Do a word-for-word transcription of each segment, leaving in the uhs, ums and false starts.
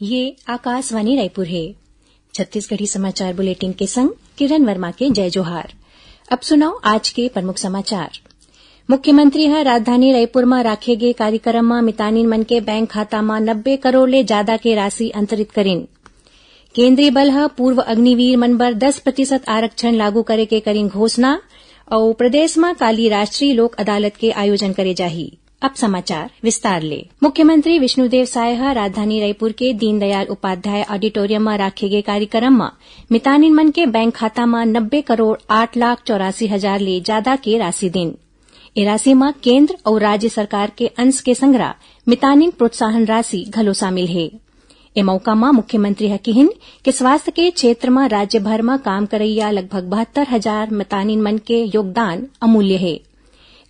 ये आकाशवाणी रायपुर हे। छत्तीसगढ़ी समाचार बुलेटिन के संग किरण वर्मा के जय जोहार। अब सुनव आज के प्रमुख समाचार। मुख्यमंत्री ह राजधानी रायपुर म राखे गे कार्यक्रम म मितानिन मन के बैंक खाता म नब्बे करोड़ ले जादा के राशि अंतरित करिन। केंद्रीय बल ह पूर्व अग्निवीर मन बर दस प्रतिशत आरक्षण लागू करे के करिन घोषणा, अउ प्रदेश म काली राष्ट्रीय लोक अदालत के आयोजन करे जाही। अब समाचार विस्तार ले। मुख्यमंत्री विष्णुदेव साय ह राजधानी रायपुर के दीनदयाल उपाध्याय ऑडिटोरियम म राखे गे कार्यक्रम म मितानिन मन के बैंक खाता म नब्बे करोड़ आठ लाख चौरासी हजार ले जादा के राशि दिन। ए राशि म केंद्र अउ राज्य सरकार के अंश के संघरा मितानिन प्रोत्साहन राशि घलो शामिल हे। ए मौका म मुख्यमंत्री ह किहिन कि स्वास्थ्य के क्षेत्र म राज्य भर म काम करइया लगभग बहत्तर हजार मितानिन मन के योगदान अमूल्य हे।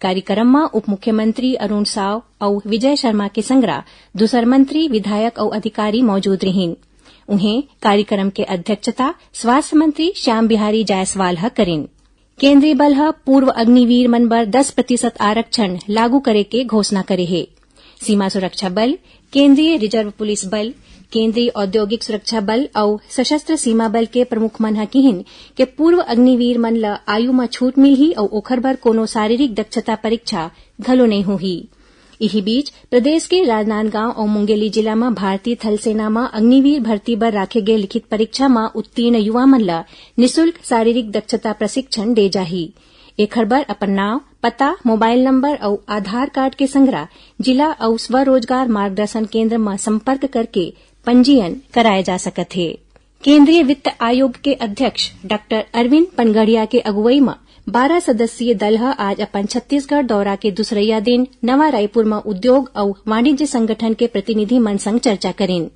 कार्यक्रम म उप मुख्यमंत्री अरुण साव अउ विजय शर्मा के संघरा दूसर मंत्री, विधायक अउ अधिकारी मौजूद रिहिन। उहें, कार्यक्रम के अध्यक्षता स्वास्थ्य मंत्री श्याम बिहारी जायसवाल ह करिन। केंद्रीय बल ह पूर्व अग्निवीर मन बर दस प्रतिशत आरक्षण लागू करे के घोषणा करे हे। सीमा सुरक्षा बल, केंद्रीय रिजर्व पुलिस बल, केंद्रीय औद्योगिक सुरक्षा बल अउ सशस्त्र सीमा बल के प्रमुख मन ह किहिन के पूर्व अग्निवीर मन ल आयु म छूट मिलही अउ ओखर बर कोनो शारीरिक दक्षता परीक्षा घलो नइ होही। इही बीच, प्रदेश के राजनांदगांव अउ मुंगेली जिला म भारतीय थल सेना म अग्निवीर भर्ती बर राखे गे लिखित परीक्षा म उत्तीर्ण युवा मन ल निशुल्क शारीरिक दक्षता प्रशिक्षण दे जाही। एखर बर अपन नांव, पता, मोबाइल नंबर अउ आधार कार्ड के संघरा जिला अउ स्वरोजगार मार्गदर्शन केंद्र म संपर्क करके पंजीयन कराए जा सकत हे। केंद्रीय वित्त आयोग के अध्यक्ष डॉक्टर अरविंद पनगढ़िया के अगुवई म बारह सदस्यीय दल ह आज अपन छत्तीसगढ़ दौरा के दूसरइया दिन नवा रायपुर म उद्योग अउ वाणिज्य संगठन के प्रतिनिधि मन संग चर्चा करिन।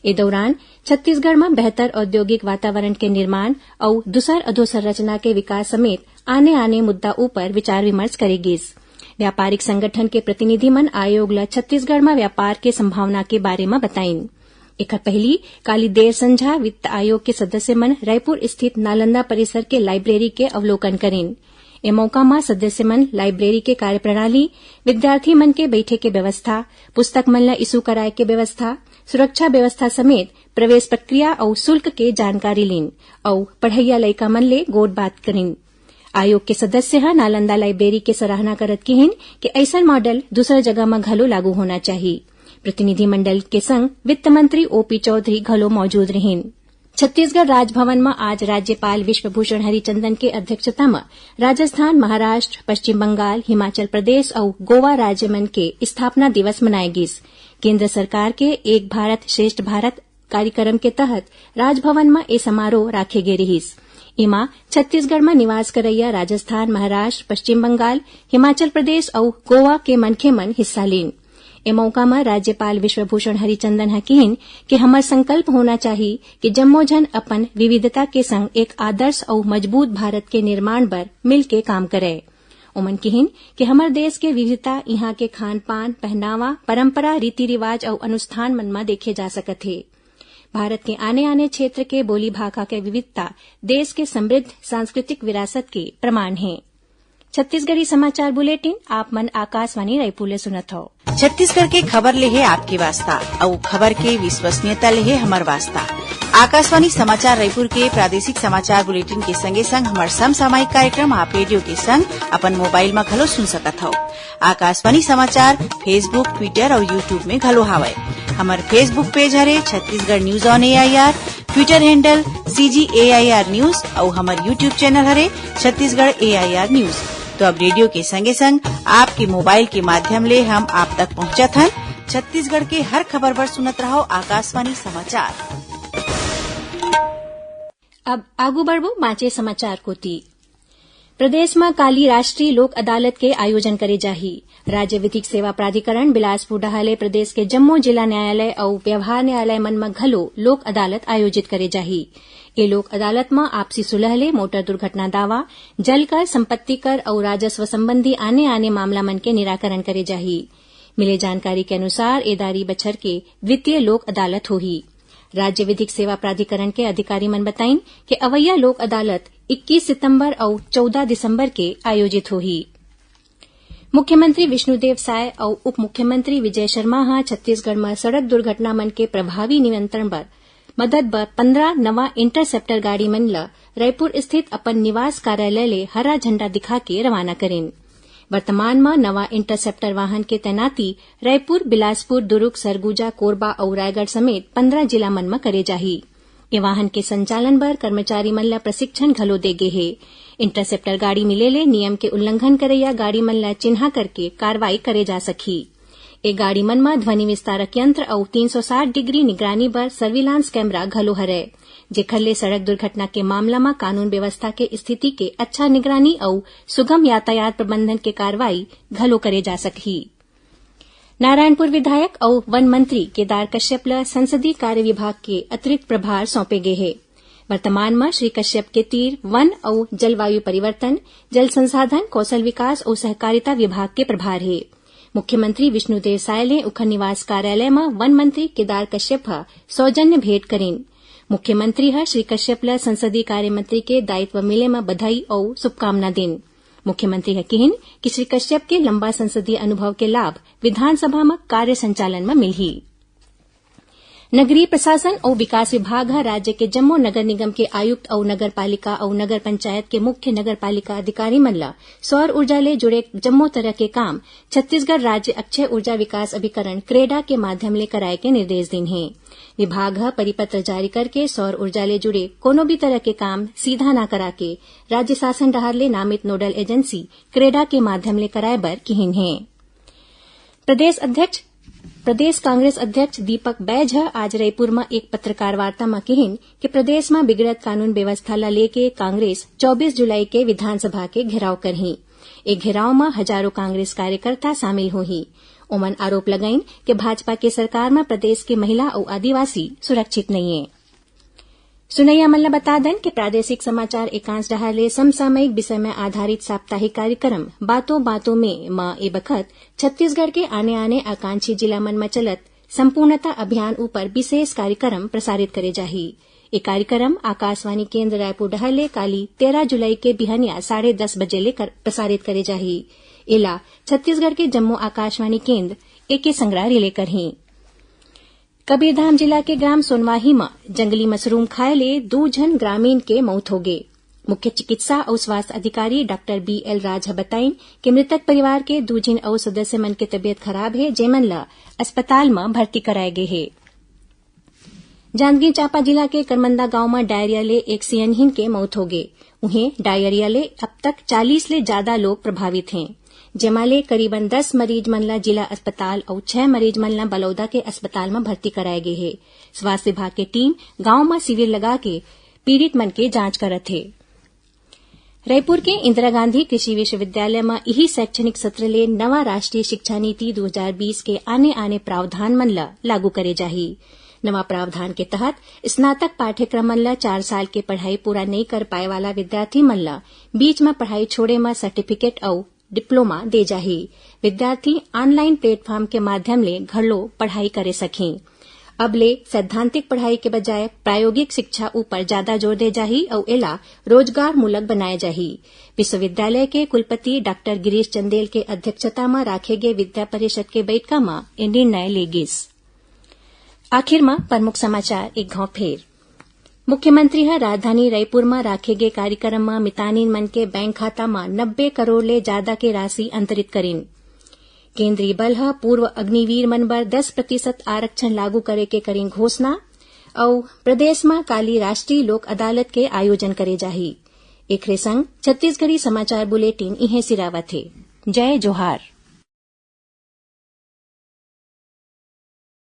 ए दौरान छत्तीसगढ़ म बेहतर औद्योगिक वातावरण के निर्माण अउ दूसर अधोसंरचना के विकास समेत आने-आने मुद्दा ऊपर विचार विमर्श करे गिस। व्यापारिक संगठन के प्रतिनिधि मन आयोग ल छत्तीसगढ़ म व्यापार के संभावना के बारे म बताइन। एखर पहिली काली देर संझा वित्त आयोग के सदस्य मन रायपुर स्थित नालंदा परिसर के लाइब्रेरी के अवलोकन करिन। ए मौका म सदस्य मन लाइब्रेरी के कार्यप्रणाली, विद्यार्थी मन के बइठे के व्यवस्था, पुस्तक मन ल issue कराए के व्यवस्था, सुरक्षा व्यवस्था समेत प्रवेश प्रक्रिया अउ शुल्क के जानकारी लीन अउ पढ़इया लइका मन ले गोठबात करिन। आयोग के सदस्य ह नालंदा लाइब्रेरी के सराहना करत किहिन कि अइसन मॉडल दूसर जगह म घलो लागू होना चाही। प्रतिनिधि मंडल के संग वित्त मंत्री ओपी चौधरी घलो मौजूद रिहिन। छत्तीसगढ़ राजभवन म आज राज्यपाल विश्वभूषण हरिचंदन के अध्यक्षता म राजस्थान, महाराष्ट्र, पश्चिम बंगाल, हिमाचल प्रदेश अउ गोवा राज्य मन के स्थापना दिवस मनाए गिस। केंद्र सरकार के एक भारत श्रेष्ठ भारत कार्यक्रम के तहत राजभवन म ए समारोह राखे गे रिहिस। एमा छत्तीसगढ़ म निवास करइया राजस्थान, महाराष्ट्र, पश्चिम बंगाल, हिमाचल प्रदेश अउ गोवा के मनखे मन हिस्सा लीन। ए मौका म राज्यपाल विश्वभूषण हरिचंदन ह किहिन कि हमर संकल्प होना चाही कि जम्मो झन अपन विविधता के संग एक आदर्श अउ मजबूत भारत के निर्माण बर मिलके काम करय। ओमन किहिन कि हमर देश के विविधता इहां के खान-पान, पहनावा, परंपरा, रीति-रिवाज अउ अनुष्ठान मन म देखे जा सकत हे। भारत के आने-आने क्षेत्र के बोली भाखा के विविधता देश के समृद्ध सांस्कृतिक विरासत के प्रमाण हे। छत्तीसगढ़ी समाचार बुलेटिन आप मन आकाशवाणी रायपुर ले सुनत हव। छत्तीसगढ़ के खबर ले हे आपके वास्ता, अउ खबर के विश्वसनीयता ले हे हमर वास्ता। आकाशवाणी समाचार रायपुर के प्रादेशिक समाचार बुलेटिन के संगे संग हमर समसामयिक कार्यक्रम आप रेडियो के संग अपन मोबाइल म घलो सुन सकत हव। आकाशवाणी समाचार Facebook, Twitter अउ YouTube में घलो हावय। हमर Facebook पेज हरे Chhattisgarh news on AIR, Twitter handle CG AIR news अउ हमर YouTube चैनल हरे छत्तीसगढ़ एआईआर न्यूज। तो अब रेडियो के संगे संग आपके मोबाइल के माध्यम ले हम आप तक पहुंचत हन। छत्तीसगढ़ के हर खबर बर सुनत रहव आकाशवाणी समाचार। अब आगू बढ़बो बांचे समाचार कोति। प्रदेश म काली राष्ट्रीय लोक अदालत के आयोजन करे जाही। राज्य विधिक सेवा प्राधिकरण बिलासपुर डहार ले प्रदेश के जम्मो जिला न्यायालय अउ व्यवहार न्यायालय मन म घलो लोक अदालत आयोजित करे जाही। ए लोक अदालत म आपसी सुलह ले मोटर दुर्घटना दावा, जल कर, संपत्ति कर अउ राजस्व संबंधी आने-आने मामला मन के निराकरण करे जाही। मिले जानकारी के अनुसार, ए दारी बछर के द्वितीय लोक अदालत होही। राज्य विधिक सेवा प्राधिकरण के अधिकारी मन बताइन कि अवइया लोक अदालत इक्कीस सितंबर अउ चौदह दिसंबर के आयोजित होही। मुख्यमंत्री विष्णुदेव साय अउ उप मुख्यमंत्री विजय शर्मा ह छत्तीसगढ़ म सड़क दुर्घटना मन के प्रभावी नियंत्रण बर मदद बर पंद्रह नवा इंटरसेप्टर गाड़ी मन ल रायपुर स्थित अपन निवास कार्यालय ले हरा झंडा दिखा के रवाना करिन। वर्तमान म नवा इंटरसेप्टर वाहन के तैनाती रायपुर, बिलासपुर, दुर्ग, सरगुजा, कोरबा अउ रायगढ़ समेत पंद्रह जिला मन म करे जाही। ये वाहन के संचालन बर कर्मचारी मन ल प्रशिक्षण घलो दे गे हे। इंटरसेप्टर गाड़ी मिले ले नियम के उल्लंघन करैया गाड़ी मन ल चिन्हा करके कार्रवाई करे जा सकही। ए गाड़ी मन म ध्वनि विस्तारक यंत्र अउ तीन सौ साठ डिग्री निगरानी बर सर्विलांस कैमरा घलो हरय, जेखर ले सड़क दुर्घटना के मामला म कानून व्यवस्था के स्थिति के अच्छा निगरानी अउ सुगम यातायात प्रबंधन के कार्रवाई घलो करे जा सकही। नारायणपुर विधायक अउ वन मंत्री केदार कश्यप ल संसदीय कार्य विभाग के अतिरिक्त प्रभार सौंपे गे हे। वर्तमान म श्री कश्यप के तीर वन अउ जलवायु परिवर्तन, जल संसाधन, कौशल विकास अउ सहकारिता विभाग के प्रभार हे। मुख्यमंत्री विष्णुदेव साय ले उखर निवास कार्यालय म वन मंत्री केदार कश्यप ह सौजन्य भेंट करिन। मुख्यमंत्री ह श्री कश्यप ल संसदीय कार्य मंत्री के दायित्व मिले म बधाई अउ शुभकामना दिन। मुख्यमंत्री ह किहिन कि श्री कश्यप के लंबा संसदीय अनुभव के लाभ विधानसभा म कार्य संचालन म मिलही। नगरीय प्रशासन अउ विकास विभाग ह राज्य के जम्मो नगर निगम के आयुक्त अउ नगर पालिका अउ नगर पंचायत के मुख्य नगर पालिका अधिकारी मन ल सौर ऊर्जा ले जुड़े जम्मो तरह के काम छत्तीसगढ़ राज्य अक्षय ऊर्जा विकास अभिकरण, क्रेडा, के माध्यम ले कराए के निर्देश दिन हे। विभाग ह परिपत्र जारी करके सौर ऊर्जा ले जुड़े कोनो भी तरह के काम सीधा ना करा के राज्य शासन डहार ले नामित नोडल एजेंसी क्रेडा के माध्यम ले कराए बर किहिन हे। प्रदेश अध्यक्ष, प्रदेश कांग्रेस अध्यक्ष दीपक बैज ह आज रईपुर म एक पत्रकार वार्ता म किहिन कि प्रदेश म बिगड़त कानून व्यवस्था ल लेके कांग्रेस चौबीस जुलाई के विधानसभा के घेराव करही। ए घेराव म हजारों कांग्रेस कार्यकर्ता शामिल होही। ओमन आरोप लगाइन कि भाजपा के सरकार म प्रदेश के महिला अउ आदिवासी सुरक्षित नइये। सुनैया मन ल बता दन कि प्रादेशिक समाचार एकांश डहार ले समसामयिक विषय म आधारित साप्ताहिक कार्यक्रम बातों बातों में म ए बखत छत्तीसगढ़ के आने-आने आकांक्षी जिला मन म चलत संपूर्णता अभियान ऊपर विशेष कार्यक्रम प्रसारित करे जाही। ए कार्यक्रम आकाशवाणी केंद्र रायपुर डहार ले काली तेरह जुलाई के बिहनिया साढ़े दस बजे ले कर, प्रसारित करे जाही। एला छत्तीसगढ़ के जम्मो आकाशवाणी केंद्र एके संघरा रिले करही। कबीरधाम जिला के ग्राम सोनवाही म जंगली मशरूम खाए ले दू झन ग्रामीण के मौत होगे। मुख्य चिकित्सा अउ स्वास्थ्य अधिकारी डॉक्टर बी एल राज ह बताइन कि मृतक परिवार के दू झिन अउ सदस्य मन के तबियत खराब हे, जेमन ल अस्पताल म भर्ती कराए गे हे। जांजगीर चांपा जिला के करमंदा गांव म डायरिया ले एक सियनहिन के मौत होगे। उहें, डायरिया ले अब तक चालीस ले जादा लोग प्रभावित हें, जेमा ले करीबन दस मरीज मन ल जिला अस्पताल अउ छह मरीज मन ल बलौदा के अस्पताल म भर्ती कराए गे हे। स्वास्थ्य विभाग के टीम गांव म शिविर लगा के पीड़ित मन के जांच करत हे। रईपुर के इंदिरा गांधी कृषि विश्वविद्यालय म इही शैक्षणिक सत्र ले नवा राष्ट्रीय शिक्षा नीति दू हजार बीस के आने-आने प्रावधान मन ल लागू करे जाही। नवा प्रावधान के तहत स्नातक पाठ्यक्रम मन ल चार साल के पढ़ाई पूरा नइ कर पाए वाला विद्यार्थी मन ल बीच म पढ़ाई छोड़े म सर्टिफिकेट अउ डिप्लोमा दे जाही। विद्यार्थी ऑनलाइन प्लेटफॉर्म के माध्यम ले घलो पढ़ाई करे सकही। अब ले सैद्धांतिक पढ़ाई के बजाय प्रायोगिक शिक्षा ऊपर ज्यादा जोर दे जाही अउ एला रोजगार मूलक बनाए जाही। विश्वविद्यालय के कुलपति डॉक्टर गिरीश चंदेल के अध्यक्षता म राखे गे विद्या परिषद के बैठका म ए निर्णय ले गिस। आखिर म प्रमुख समाचार एक घाव फेर। मुख्यमंत्री ह राजधानी रईपुर म राखे गे कार्यक्रम म मितानिन मन के बैंक खाता म नब्बे करोड़ ले जादा के राशि अंतरित करिन। केंद्रीय बल ह पूर्व अग्निवीर मन बर दस प्रतिशत आरक्षण लागू करे के करिन घोषणा। अउ प्रदेश म काली राष्ट्रीय लोक अदालत के आयोजन करे जाही। एखरे संग छत्तीसगढ़ी समाचार बुलेटिन इहें सिरावत हे। जय जोहार।